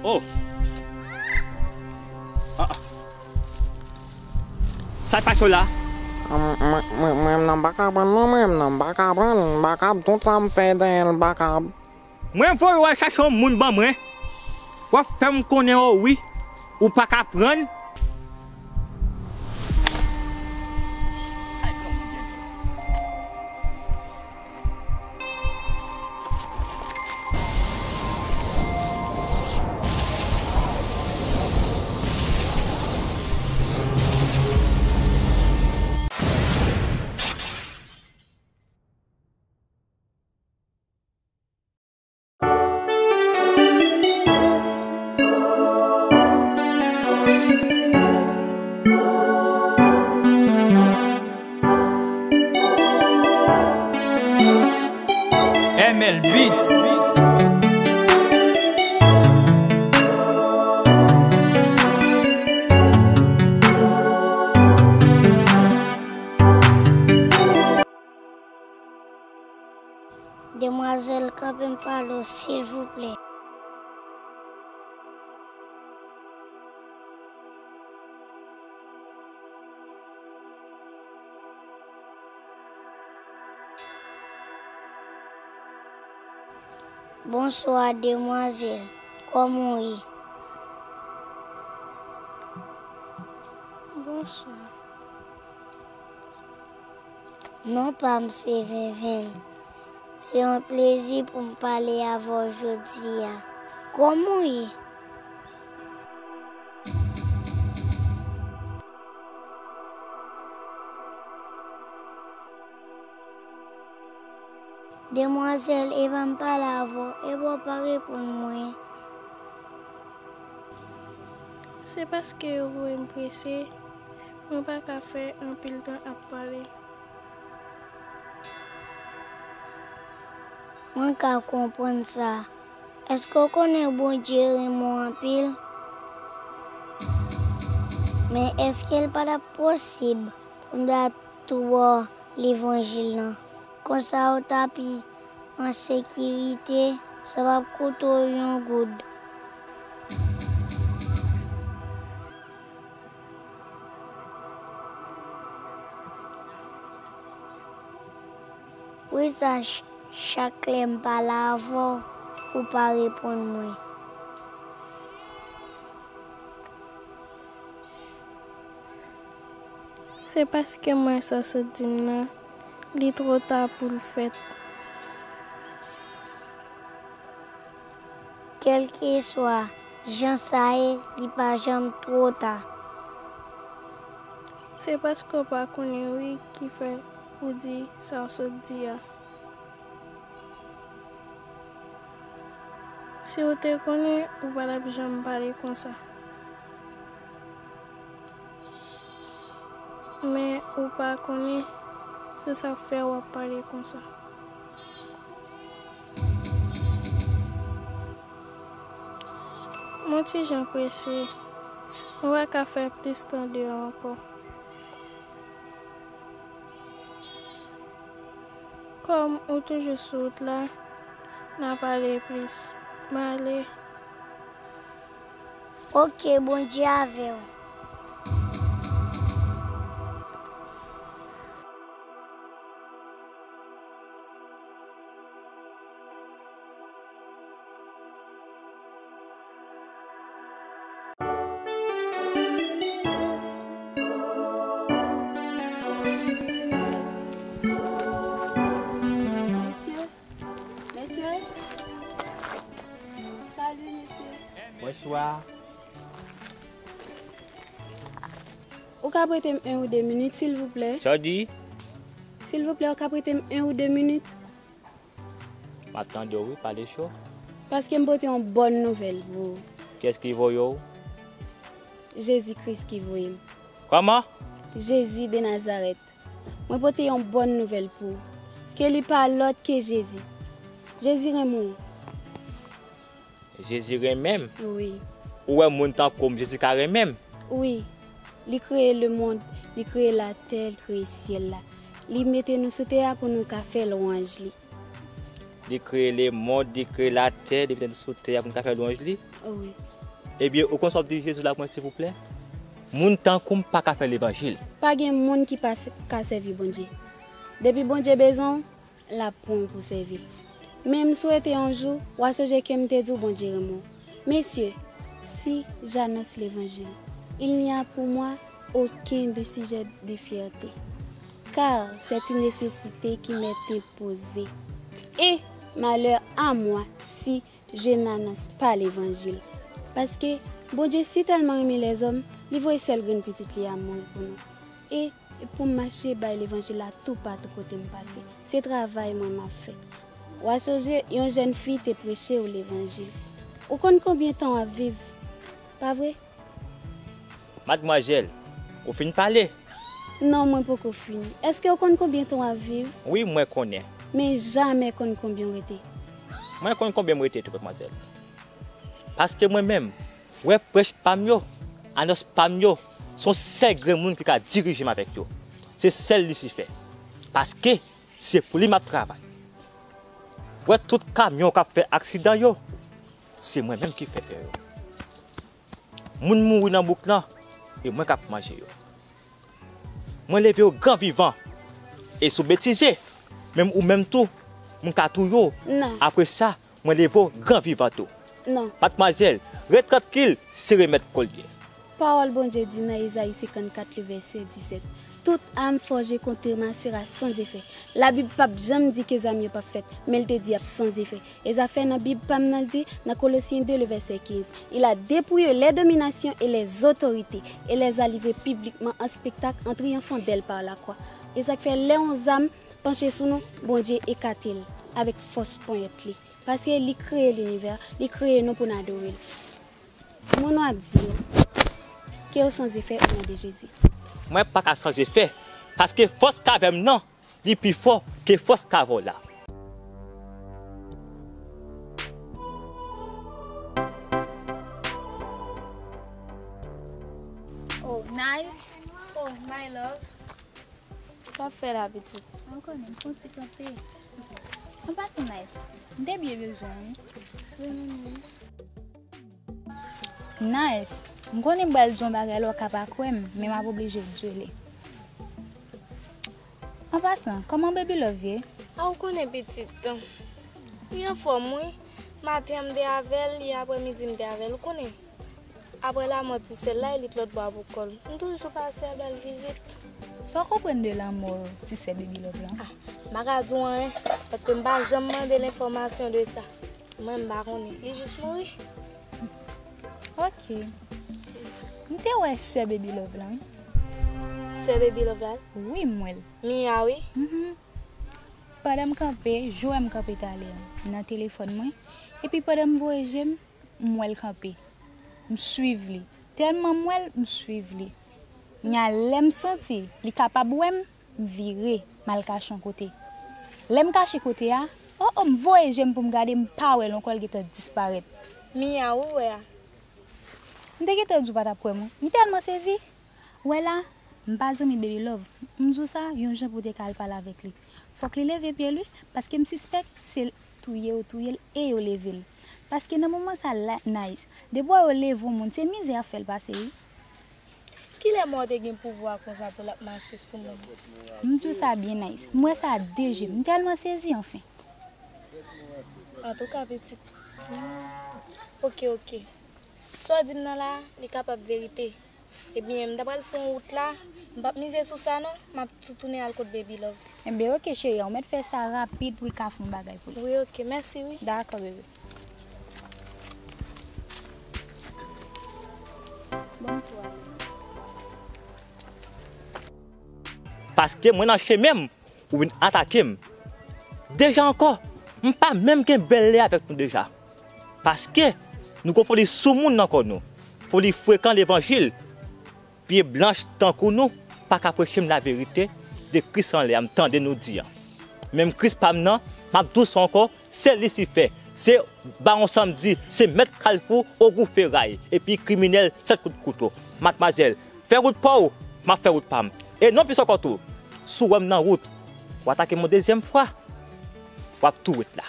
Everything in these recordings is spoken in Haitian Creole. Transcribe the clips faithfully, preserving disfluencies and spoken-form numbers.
Oh! Ah, ah. Sa k pase w la? Mwen, mwen, mwen, mwen menm nan m pa ka prann non, mwen menm nan m pa ka prann, m pa kab, tout sa m fè dèyè l m pa kab. Mwen voye w al chache yon moun ban mwen. W ap fè m konnen o wi, ou pa ka prann. M L Beats. Demwazèl, kanpe m pale w, silvouplè. Bonswa, demwazèl. Kòman w ye? Bonswa. Non pa m se Venvenn. Se yon plezi pou m pale avè w jodi a. Kòman w ye? Demwazèl, epa m pale avè w, epa w pa reponn mwen. Se paske yo voye m prese, mwen pa ka fè anpil tan ap pale. Mwen ka konprann sa. Èske w konnen Bondye renmen w anpil? Men èske l pa t ap posib pou m ta tou ba w levanjil lan? Konsa w ta pi an sekirite, sa p ap koute w yon goud. Wi, sa ch-, chak lè m pale avè w, ou pa reponn mwen. Se paske m wè sa w sot di m nan, li twò ta pou l fèt. Kèlkeswa jan sa ye, li pa janm twò ta. Se paske w pa konnen wi ki fè ou di sa w sot di a. Si w te konnen, ou pa t ap janm pale konsa. Men ou pa konnen, se sa k fè w ap pale konsa. M on ti jan prese, mwen pa ka fè plis tan deyò ankò. Kòm ou toujou sou wout la, n a pale plis. M ale. Oke, Bondye avè w. Mesye, mesye. Salut, mesye. Bonswa. Ou ka prete m en ou de minit, silvouplè? Sa w di? Silvouplè, ou ka prete m en ou de minit? M ap tande w wi, pale cho. Paske m pote yon bòn nouvèl pou ou. Kiyès ki voye w? Jezi Kris ki voye m. Kòman? Jezi de Nazarèt. Mwen pote yon bòn nouvèl pou ou. Ke li pa lòt ke Jezi. Jezi renmen w. Jezi renmen m? Wi. Ou wè moun tankou m, Jezi ka renmen m? Wi. Li kreye lemonn, li kreye latè, li kreye syèl la. Li mete nou sou tè a pou nou ka fè lwanj li. Li kreye lemonn, li kreye latè, depi nou sou tè a pou n ka fè lwanj li. Oh wi. Ebyen, ou konn sa w ap di Jezi la pou mwen, silvouplè? Moun tankou m pa ka fè levanjil. Pa gen moun ki pa s- ka sèvi Bondye. Depi Bondye bezwen w, l ap pran w pou sèvi l. Men m swete yon jou, w a sonje ke m te di w Bondye renmen w. Mesye, si j'annonce l'évangile, il n'y a pour moi aucun de sujet de fierté, car c'est une nécessité qui m'est imposée. Et malheur à moi si je n'annonce pas l'évangile. Paske Bondye si tèlman renmen lèzòm, li voye sèl grenn pitit li a mouri pou nou. E pou m mache bay levanjil la toupatou kote m pase. Se travay mwen m ap fè. W a sonje, yon jèn fi te preche w levanjil. Ou konn konbyen tan w ap viv, pa vre? Madmwazèl, ou fin pale? Non, mwen poko fini. Èske w konn konbyen tan w ap viv? Wi, mwen konnen. Men jamè konn konbyen w rete. Mwen konn konbyen m rete tou, madmwazèl. Paske mwen menm, wè prèch pa m yo, anons pa m yo, se yon sèl grenn moun ki ka dirije m avèk yo. Se sèl Lisifè. Paske se pou li m ap travay. Wè tout kamyon k ap fè aksidan yo, se mwen menm ki fè fè yo. Moun mouri nan bouk lan, e mwen k ap manje yo. Mwen leve yo gran vivan, e si w betize, menm ou menm tou, m ka touye w. Non. Apre sa, mwen leve w gran vivan tou. Non. Madmwazèl, ret trankil, se remèd kò l ye. Pawòl Bondye di nan Ezayi senkannkat, le vèsè disèt, toute arme forgée contre moi sera sans effet. Labib p ap janm di ke zam yo p ap fèt, men l te di y ap sans effet. E zafè nan Bib pa m nan, l di, nan Kolosyen de, le vèsè kenz, il a dépouillé les dominations et les autorités et les a livrées publiquement en spectacle en triomphant d'elles par la croix. E sa k fè lè yon zam panche sou nou, Bondye ekate l avèk fòs ponyèt li. Paske li kreye linivè, li kreye nou pou n adore l. Moun w ap di yo, ke yo sans effet au nom de Jésus. Mwen pa ka sans effet, paske fòs k avè m nan, li pi fò ke fòs k avè w la. Oh, Nice. Oh, my love. Sa w ap fè la, pitit? Ou konnen, m fè yon ti kanpe. An pasan, Nice, m te byen bezwen w, wi. Nice, m konnen m pral di yon bagay la, w ka pa kwè m, men m ap oblije di w li. An pasan, kòman Baby Love ye? A, ou konnen pitit, li anfòm, wi. Maten an m te avè l, yè aprèmidi m te avè l, ou konnen. Apre lanmò ti sè l la, e li t lòt bò a pou kò l. M toujou pase al ba l vizit. Sa w konprann de lanmò ti sè Baby Love lan? Ah, m pa ka di w anyen, paske m pa janm mande l enfòmasyon de sa. Mwen, m pa konnen. Li jis mouri. Ok. M te wè sè Baby Love lan, wi. Sè Baby Love la? Wi, m wè l. Mia, wi. Mhm. Pandan m kanpe, jwè m kanpe talè a, nan telefòn mwen. Epi pandan m voye je m, m wè l kanpe. M swiv li. Tèlman m wè l, m swiv li. Nya lè m santi li kapab wè m, m vire, m al kache yon kote. Lè m kache kote a, o, o, m voye je m pou m gade, m pa wè l ankò, l gentan disparèt. Mia, ou wè a? M te gentan di w pa t ap kwè m, wi. M tèlman sezi. Wè la, m pa zanmi Baby Love. M di w sa, yon jan pou w te ka al pale avèk li. Fòk li leve pye l, wi, paske m sispèk se touye yo touye l e yo leve l. Paske nan moman sa la, Nice, depi w wè yo leve yon moun, se mizè y ap fè l pase, wi. Kilè mò te gen pouvwa konsa tou l ap mache sou moun? M di w sa byen, Nice. M wè sa de je m. M tèlman sezi, anfen. Antouka, pitit. Ok, ok. Sa w di m nan la, li kapab verite. Ebyen, m ta pral fè yon wout la. M p ap mize sou sa, non. M ap tou tounen al kot Baby Love. Enben, ok, cheri, ou mèt fè sa rapid pou l ka fè yon bagay pou li. Wi, ok. Mèsi, wi. Dakò, bebe. Bon, m tou ale. Paske mwen nan chemen m, ou vin atake m. Deja ankò, m pa menm gen bèl lè avèk nou deja. Paske nou gon foli soumoun nan kò nou. Foli frekan levanjil. Pye blanch tankou nou pa ka preche m laverite de Kris anlè a, m tande nou di an. Menm Kris pa m nan, m ap di w sa ankò, se Lisifè, se Bawon Sanmdi, se mèt kalfou ogou feray, epi kriminèl sèt kout kouto. Madmwazèl, fè wout pa w, m ap fè wout pa m. E non plis ankò tou, si w wè m nan wout, w atake m yon dezyèm fwa, w ap tou ret la.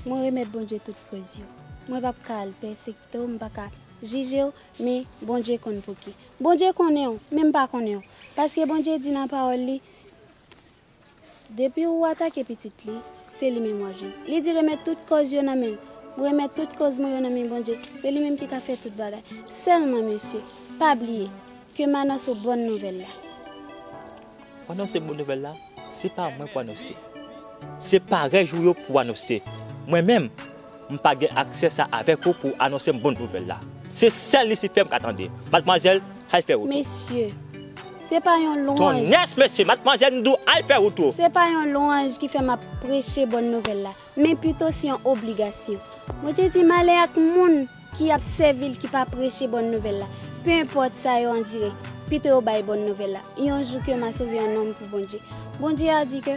Mwen remèt Bondye tout koz yo. Mwen p ap ka al pèsekite w, m pa ka jije w, men Bondye konn pouki. Bondye konnen w, men m pa konnen w. Paske Bondye di nan pawòl li, depi ou atake pitit li, se li menm w ap jwenn. Li di remèt tout koz yo nan men l. Mwen remèt tout koz mwen yo nan men Bondye. Se li menm ki ka fè tout bagay. Sèlman, mesye, pa bliye ke m anonse w bòn nouvèl la. Anonse bòn nouvèl la, se pa mwen pou anonse. Se parèy ou yo pou anonse. Mwen menm, m pa gen aksè sa avèk ou pou anonse m bòn nouvèl la. Se sèl Lisifè m ka tande. Madmwazèl, al fè wout ou. Mesye, se pa yon lwanj. Tonnè, mesye, madmwazèl, m di w, al fè wout ou. Se pa yon lwanj ki fè m ap preche bòn nouvèl la, men pito se yon obligasyon. Bondye di malè ak moun ki ap sèvi l ki pa preche bòn nouvèl la. Penpòt sa yo andire, pito yo bay bòn nouvèl la. Yon jou ke m a sove yon nonm pou Bondye. Bondye a di ke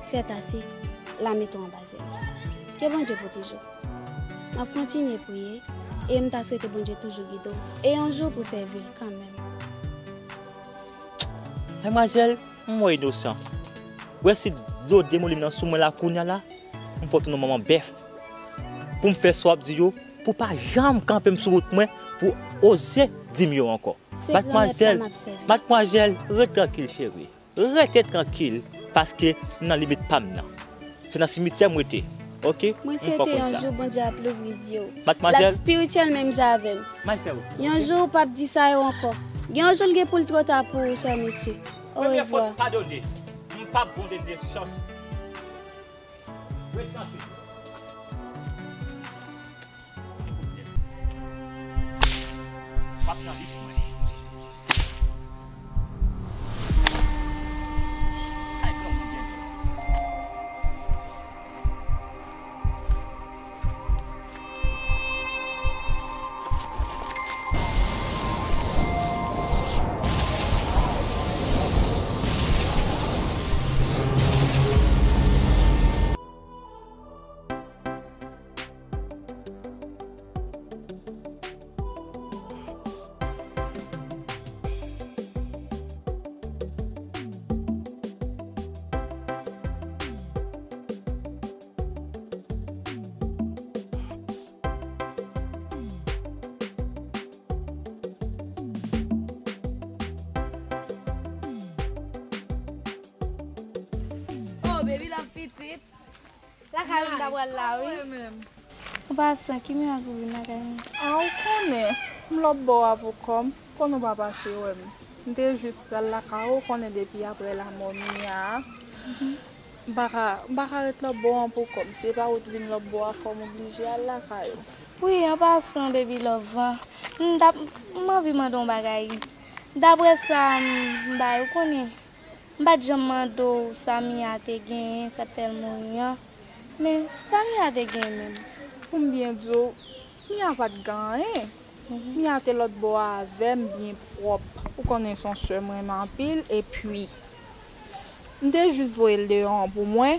c'est assez, la mettre en bas. Ke Bondye pwoteje w. M ap kontinye priye e m ta swete Bondye toujou gide w e yon jou pou sèvi l kanmenm. Madmwazèl, m wè inosan. Wè si dlo demolim nan sou mwen la kounya la, m fè w tounen manman bèf. Pou m fè sa w ap di yo, pou w pa janm kanpe m sou wout mwen, pou w oze di m yo ankò. Se Granmèt la m ap sèvi. Madmwazèl, ret trankil, cheri. Rete trankil, paske m nan limit pa m nan. Se nan simityè m rete, oke? Mwen swete yon jou Bondye ap louvri zye w. L ap espirityèl menm jan avè m. Yon jou ou p ap di sa yo ankò. Gen yon jou l gen pou l twò ta pou ou, chè mesye. Orevwa. Premye fwa padone. M p ap gon dènye chans. Ret trankil. W ap nan lis mwen. Kay granmoun byen. Oh, baby love pitit. Lakay ou m ta pral la, wi. An pasan, ki mirak ou vin lakay mwen? A, ou konnen, m lòt bò a pou kò m, konnen ou pa pase wè m. M te jis pral lakay ou, ou konnen depi aprè lanmò Mia a. M pa ka, m pa ka ret lòt bò an pou kò m. Se pa ou t vin lòt bò a, fò m oblije al lakay ou. Wi, an pasan, baby love, m t ap, m anvi mande w yon bagay. Daprè sa m bay, ou konnen, m pa t janm mande w sa Mia te genyen, sa t fè l mouri an. Men, sa Mia te genyen menm? Pou m byen di w, Mia pa t gen anyen. Mia te lòt bò a avè m byen pwòp. Ou konnen se yon sè m renmen anpil, epi m te jis voye l deyò an pou mwen,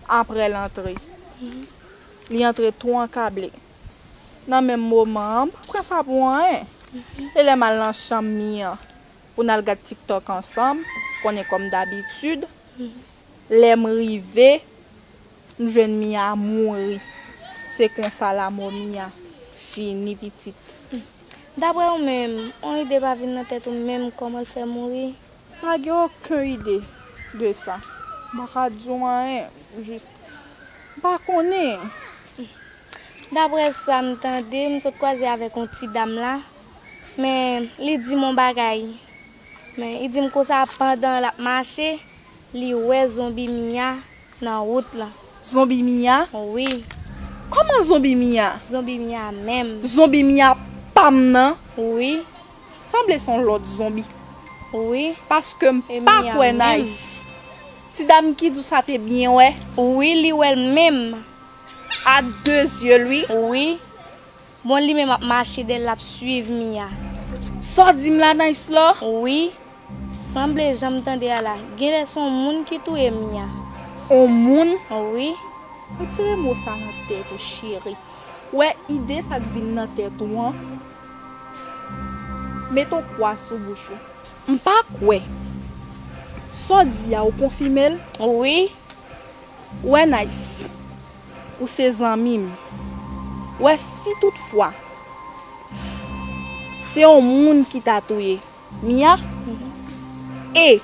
aprè l antre. Li antre tou ankable. Nan menm moman an, m pa pran sa pou anyen. E lè m al nan chanm Mia an, pou n al gad TikTok ansanm, konnen kòm dabitid, lè m rive, m jwenn Mia mouri. Se konsa lanmò Mia fini, pitit. Daprè ou menm, yon ide pa vin nan tèt ou menm kòman l fè mouri? Pa gen okenn ide de sa. M pa ka di w anyen, jis, m pa konnen. Daprè sa m tande, m sot kwaze avèk yon ti dam la, men li di m yon bagay. Men li di m konsa pandan l ap mache, li wè zonbi Mia nan wout lan. Zonbi Mia? Wi. Kòman zonbi Mia? Zonbi Mia menm. Zonbi Mia pa m nan? Wi. Sanble se yon lòt zonbi. Wi. Paske m pa kwè Nice. Ti dam ki di w sa te byen wè? Wi, li wè l menm. A de zye l, wi. Wi. Bon, li menm ap mache dèyè l, l ap swiv Mia. Sa w di m la, Nice la? Wi. Sanble jan m tande a la, genlè se yon moun ki touye Mia. On moun? Wi. Retire mo sa nan tèt ou, cheri. Ou wè ide sa k vin nan tèt ou an? Met on kwa sou bouch ou. M pa kwè. Sa w di a, ou konfime l? Wi. Ou wè, Nice. Ou se zanmi m. Wè, si toutfwa se yon moun ki ta touye Mia, e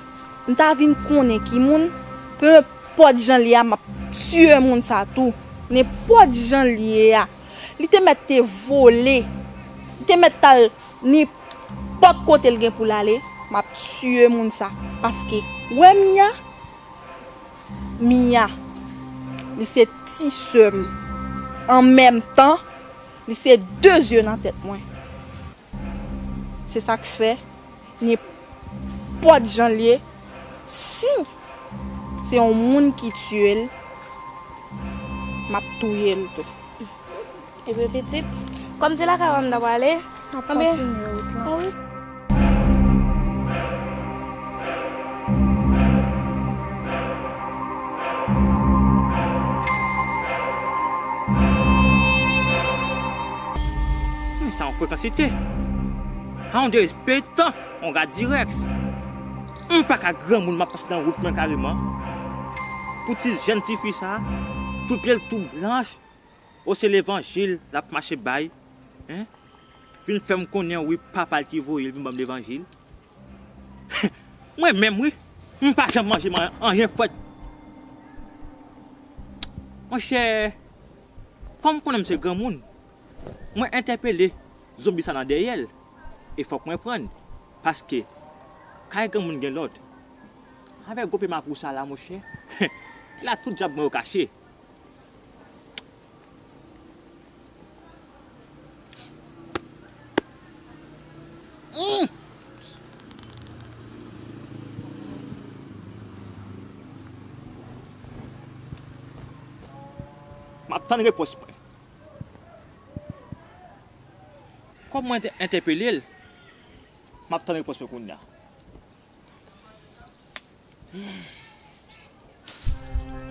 m ta vin konnen ki moun, pe nenpòt jan l ye a, m ap tiye moun sa tou. Nenpòt jan l ye a. Li te mèt te vole. Li te mèt t al nenpòt kote l gen pou l ale. M ap tiye moun sa. Paske, wè Mia, Mia, li se ti sè m. An menm tan, li se de zye nan tèt mwen. Se sa k fè, nenpòt jan l ye, si se yon moun ki tiye l, m ap touye l tou. Ebyen, pitit, kòm se lakay w m ta prale, n ap kontinye wout lan. Men sa yon frekansite. Sa yon derespektan, yon radirèks. M pa ka granmoun, m ap pase nan wout mwen kareman. Pou ti jèn tifi sa, tout pye l tou blanch. O, se levanjil l ap mache bay, en? Vin fè m konnen, wi, papa l ki voye l vin ban m levanjil. Mwen menm, wi, m pa janm manje man-, anyen frèt. Monchè, kòm m konnen m se granmoun, mwen entèpele zonbi sa nan dèyè l, e fòk mwen pran l, paske kay granmoun gen lòd. Avèk gwo pye mapou sa la, monchè, la tout dyab mwen yo kache. M ap tann repons mwen. Kòm mwen te entèpele l, m ap tann repons mwen kounye a.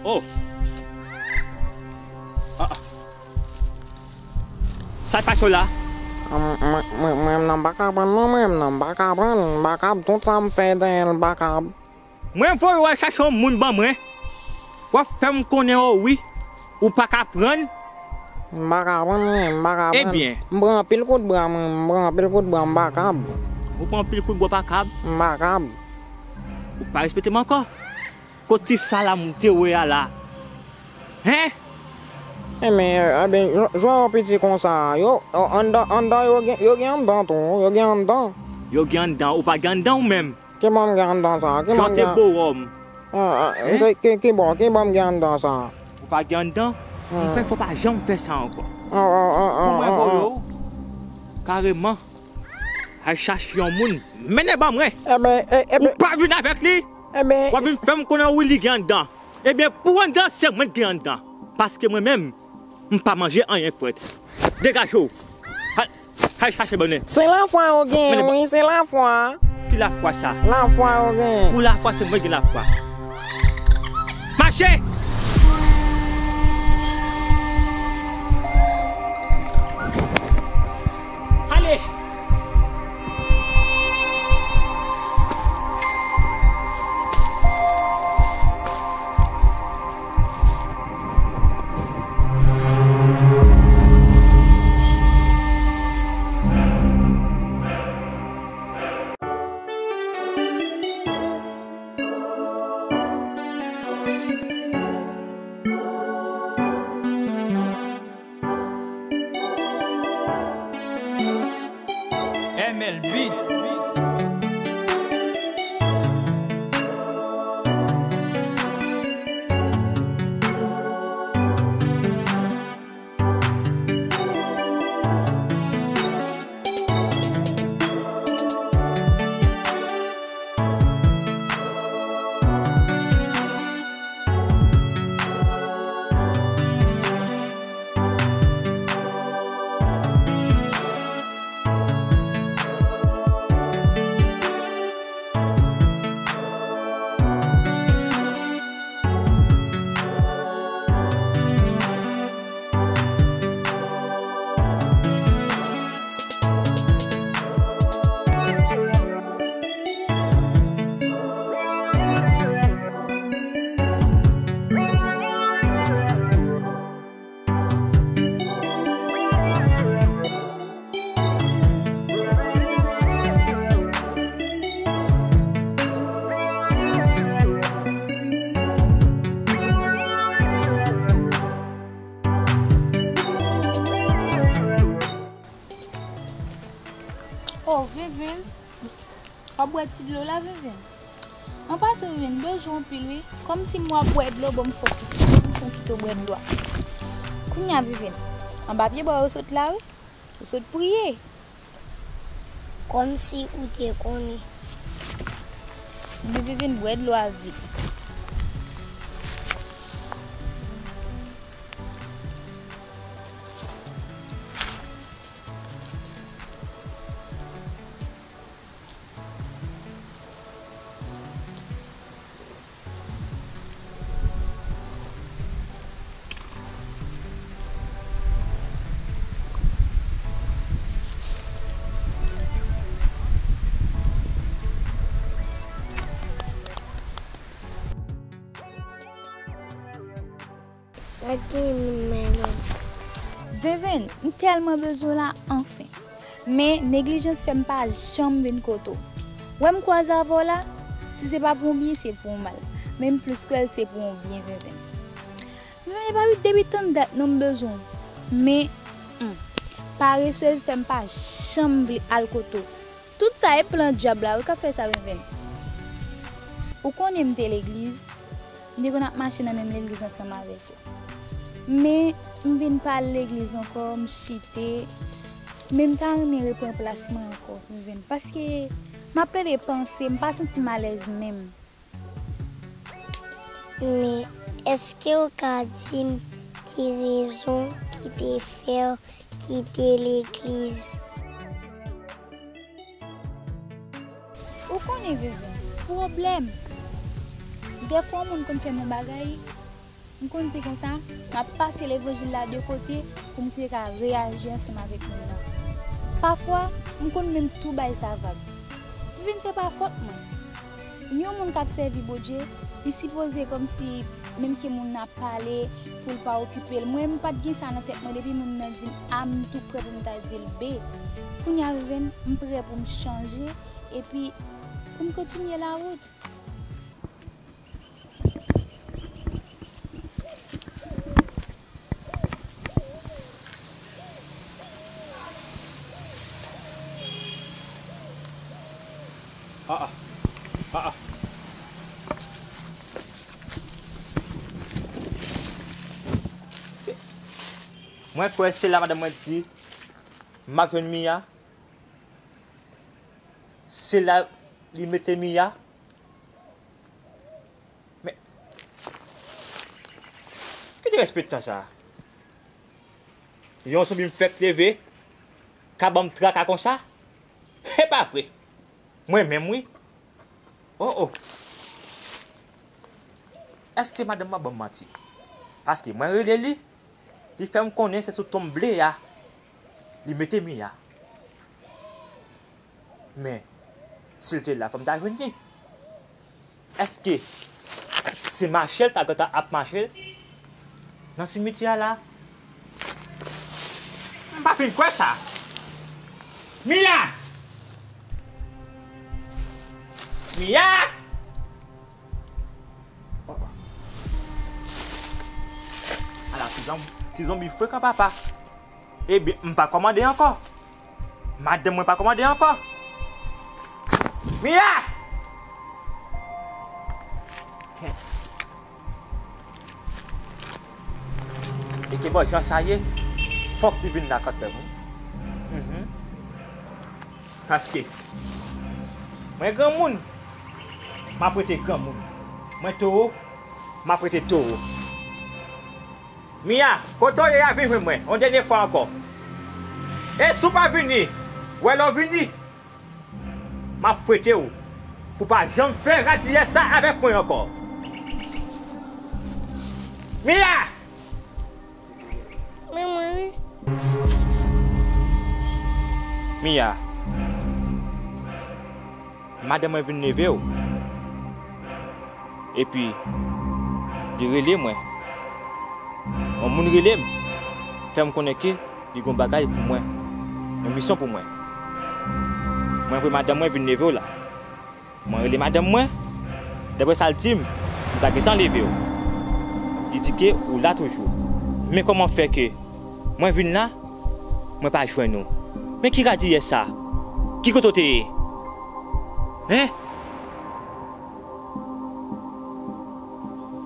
Oh! Ah, ah. Sa k pase w la? Mwen, mwen, mwen menm nan m pa ka pran non, mwen menm nan m pa ka pran, m pa ka, tout sa m fè dèyè l, m pa ka. Mwen voye w al chache yon moun ban mwen. W ap fè m konnen, o wi, ou pa ka pran. M pa ka pran, mwen, m pa ka pran. Ebyen. M pran anpil kout bra, mwen, m pran anpil kout bra, m pa kab. Ou pran anpil kout bra, w pa kab? M pa kab. Ou pa respekte m ankò? Kot ti salam ou te wè a la? Hen? Enben, enben, jwè yo piti konsa, yo, anndan, anndan yo gen, yo gen anndan tou, yo gen anndan. Yo gen anndan, ou pa gen anndan ou menm? Ki bò m gen anndan sa? Ki bò m gen? Jan w te bò wòm. Ah, ah, ki, ki, ki bò, ki bò m gen anndan sa? Ou pa gen anndan? M kwè fò w pa janm fè sa ankò. Pou mwen voye w kareman al chache yon moun, mennen ban mwen. Enben, e, enben. Ou pa vin avèk li. Enben. W ap vin fè m konnen wi li gen anndan. Ebyen, pou anndan, se mwen ki gen anndan. Paske mwen menm, m pa manje anyen frèt. Degaje w. Al, al chache bònè. Se lafwa yo genyen, wi, se lafwa. Ki lafwa sa? Lafwa yo genyen. Pou lafwa, se mwen ki gen lafwa. Mache! Ale! M L Beats. Oh, Venven, w ap bwè ti dlo la, Venven? An pasan, Venven, m bezwen w anpil, wi. Kòmsi m wè w ap bwè dlo, bon, m fè w kite, m fè w kite w bwè dlo a. Kounye a, Venven, anba pye bwa yo sot la, wi. Ou sot priye. Kòmsi ou te konnen. Venven, bwè dlo a vit. Sa k gen moun mwen menm? Venven, m tèlman bezwen w la, anfen. Men, neglijans fè m pa janm vin kote w. Wè m kwaze avè w la, si se pa pou yon byen, se pou yon mal. Men m plis kwè l se pou yon byen, Venven. Venven, e pa depi tann dat non m bezwen w. Men, hmm, paresez fè m pa janm vle al kote w. Tout sa e plan dyab la wi k ap fè sa, Venven. Ou konnen m te legliz, m te konn ap mache nan menm legliz ansanm avèk ou. Men, m vin pa al legliz ankò, m chite. Men m ta renmen repran plas mwen ankò, Venven. Paske m ap plede panse, m pa santi m alèz menm. Men, èske w ka di m ki rezon ki te fè w kite legliz? Ou konnen, Venven, pwoblèm. Dèfwa, yon moun konn fè m yon bagay, m konn di konsa, m ap pase levanjil la de kote pou m te ka reyaji ansanm avèk moun nan. Pafwa, m konn menm tou bay sa vag. Venven, se pa fòt mwen. Yon moun k ap sèvi Bondye, li sipoze kòmsi menm ke moun nan ap pale, pou l pa okipe l. Mwen, m pa t gen sa nan tèt mwen, depi moun nan di m A, m tou prè pou m ta di l B. Kounye a, Venven, m prè pou m chanje, epi pou m kontinye lawout. Ah, ah. Ah, ah. Mwen kwè se la madanm mwen di m ap jwenn Mia. Se la li mete Mia. Men, ki te respè tan sa a? Yon zonbi m fèk leve, ka ban m traka konsa? E pa vre. Mwen menm, wi. Oh, oh. Èske madanm mwen ban m manti? Paske mwen rele li, li fè m konnen se sou tonm ble a li mete Mia. Men, si l te la, fò m ta jwenn li. Èske se mache l ta gentan ap mache nan simityè a la? M pa fin kwè sa. Mia! Mia! Ala ti zonbi, ti zonbi frekan papa. Ebyen, m pa kòmande ankò. Madanm mwen pa kòmande ankò. Mia! E ke bò jan sa ye, fòk li vin la kanmenm, wi. Mhm. Paske mwen granmoun, m ap rete granmoun. Mwen towo, m ap rete towo. Mia, kote w ye a, vin jwenn mwen, yon dènye fwa ankò. E si w pa vini, wè lè w vini, m ap fwete w pou w pa janm fè radiyès sa avèk mwen ankò. Mia! Men mwen wi. Mia, madanm mwen vin leve w. Epi, li rele mwen. Yon moun rele m, fè m konnen ke li gen yon bagay pou mwen. Yon misyon pou mwen. Mwen voye madanm mwen vin leve w la. Mwen rele madanm mwen, daprè sa l di m, li pa gentan leve w. Li di ke ou la toujou. Men kòman fè ke mwen vin la, mwen pa jwenn ou? Men ki radiyès sa? Ki kote w te ye? Hein?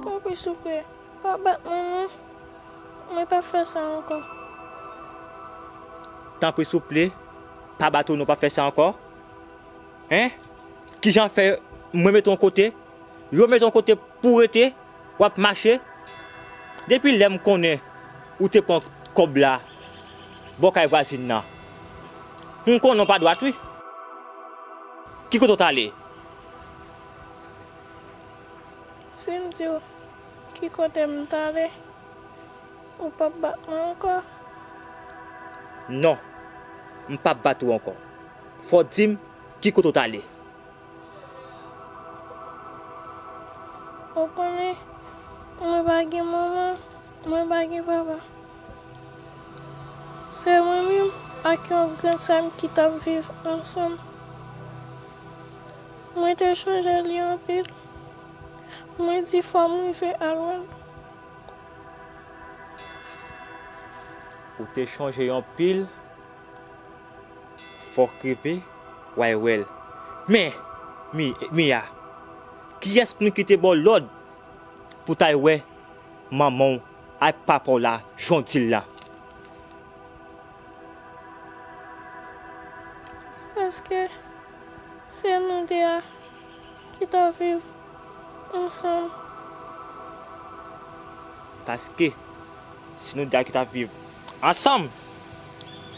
Tanpri, souple, pa bat mwen non. Mwen p ap fè sa ankò. Tanpri, souple, pa bat ou non, p ap fè sa ankò. Hein? Kijan fè mwen mete w yon kote, yo mete w yon kote pou w rete, w ap mache? Depi lè m konnen ou te pran kòb la bò kay vwazin nan, m konnen w pa dwat wi. Ki kote w t ale? Si m di w ki kote m t ale, ou p ap bat mwen ankò? Non, m p ap bat ou ankò. Fò w di m ki kote w t ale. Ou konnen, mwen pa gen manman, mwen pa gen papa. Se mwen menm ak yon grann sè m ki t ap viv ansanm. Mwen te chonje li anpil. Mwen di fò m rive al wè l. Ou te chonje anpil, fòk rive w al wè l. Men, Mi, Mia, kiyès moun ki te ba w lòd pou w t al wè manman w ak papa w la, Jondil la? Paske se nou de a ki t ap viv ansanm. Paske se nou de a ki t ap viv ansanm.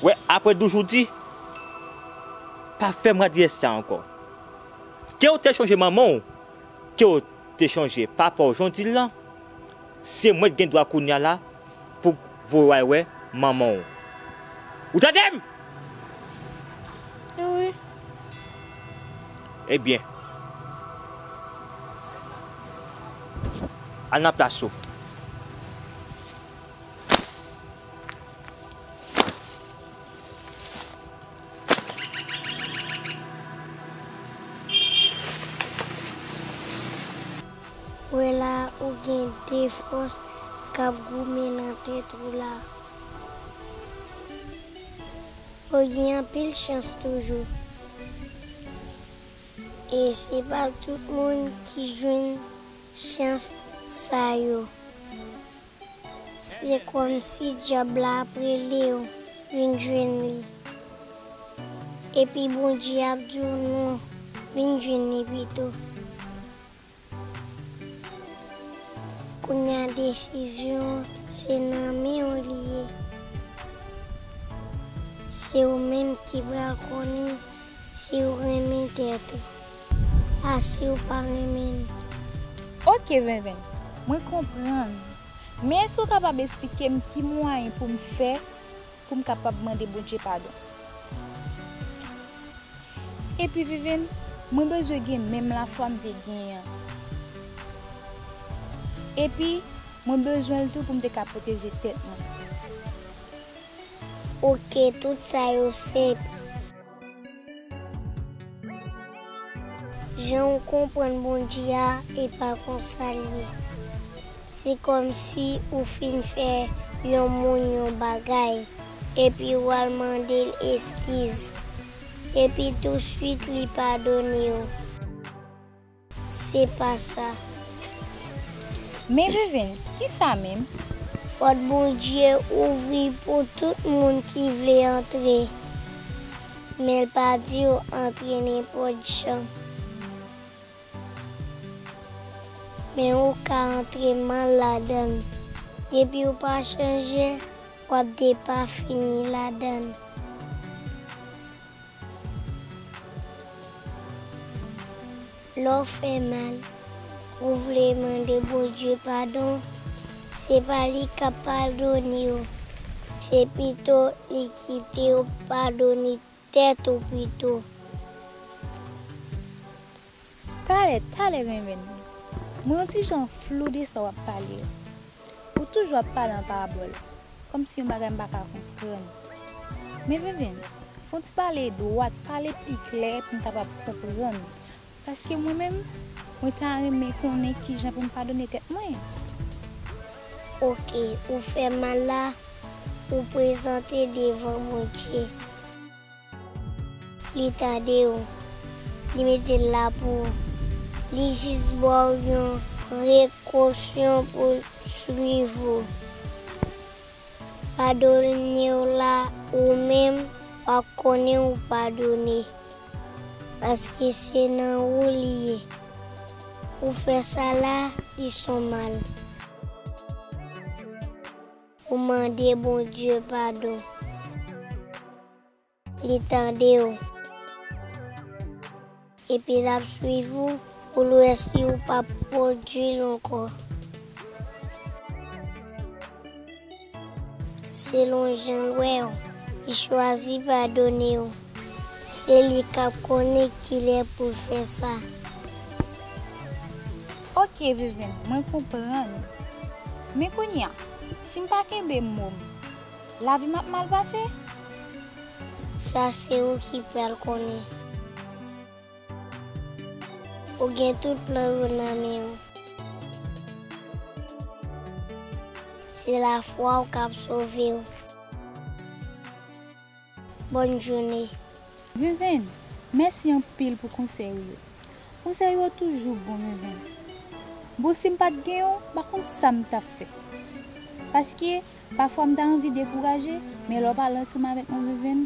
Wè, apre douz ou di, pa fè m rad yès sa ankò. Ke w te chonje manman w, ke w te chonje papa w Jondil lan, se mwen k gen dwa kounye a la pou voye w al wè manman w. Ou tande m? Wi. Ebyen, al nan plas ou. Wè la, ou gen de fòs k ap goumen nan tèt ou la. Ou gen anpil chans toujou. E se pa tout moun ki jwenn chans sa yo. Se kòmsi dyab la ap rele w vin jwenn li. Epi Bondye ap di w non, vin jwenn li pito. Kounye a desizyon an, se nan men w li ye. Se ou menm ki pral konnen si w renmen tèt ou, a si w pa renmen l. Oke, Venvenn, mwen konprann. Men èske w kapab esplike m ki mwayen pou m fè pou m kapab mande Bondye padon? Epi, Venvenn, mwen bezwen gen menm lafwa m te genyen an. Epi, mwen bezwen l tou pou m te ka pwoteje tèt mwen. Oke, tout sa yo senp. Jan w konprann Bondye a, e pa konsa l ye. Se kòmsi ou fin fè yon moun yon bagay, epi w al mande l eskiz, epi touswit li padone w. Se pa sa. Men Venvenn, kisa menm? Pòt Bondye ouvri pou tout moun ki vle antre. Men l pa di w antre nenpòt jan. Men ou ka antre mal ladan l. Depi w pa chanje, w ap depafini ladan l. Lè w fè mal, ou vle mande Bondye padon, se pa li k ap padone w, se pito li kite w padone tèt ou pito. Talè, talè, Venvenn. Mwen yon ti jan flou de sa w ap pale yo. Ou toujou ap pale an parabòl, kòmsi yon bagay m pa ka konprann. Men Venvenn, fè yon ti pale dwat, pale pi klè pou m kapab konprann. Paske mwen menm, mwen ta renmen konnen kijan pou m padone tèt mwen. Oke, ou fè mal la, ou prezante devan Bondye. Li tande w. Li mete l la pou ou. Li jis ba w yon prekosyon pou l swiv ou. Padone w la, ou menm, w ap konnen ou padone. Paske se nan ou li ye. Ou fè sa la, li s on mal. Ou mande Bondye padon. Li tande w. Epi l ap swiv ou pou l wè si ou p ap pwodui l ankò. Selon jan l wè w, li chwazi padone w. Se li k ap konnen kilè pou l fè sa. Oke, Viven, mwen konprann. Men kounye a, si m pa kenbe mo m, lavi m ap mal pase? Sa se ou ki pral konnen. Ou gen tout plan yo nan men w. Se lafwa w k ap sove w. Bòn jounen. Viven, mèsi anpil pou konsèy ou yo. Konsèy ou yo toujou bon, Viven. Bon, si m pa t gen yo, m pa konn sa m t ap fè. Paske, pafwa m ta anvi dekouraje, men lè w pale ansanm avèk mwen, Viven,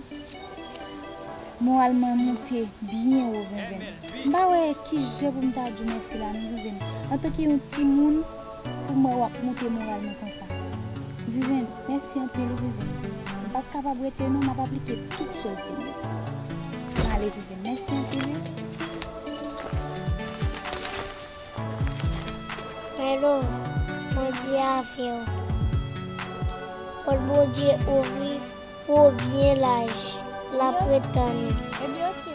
moral mwen moute byen wo, Viven. M pa wè ki jan pou m ta di w mèsi la, non, Viven. Antanke yon timoun, pou m wè w ap moute moral mwen konsa. Viven, mèsi anpil, wi, Viven. M p ap kapab rete, non, m ap aplike tout sa w di m yo. M ale, Viven, mèsi anpil, wi. Hello, Bondye avè w. Pòt Bondye ouvri pou w byen laj. L ap ret tann ou. Ebyen, oke,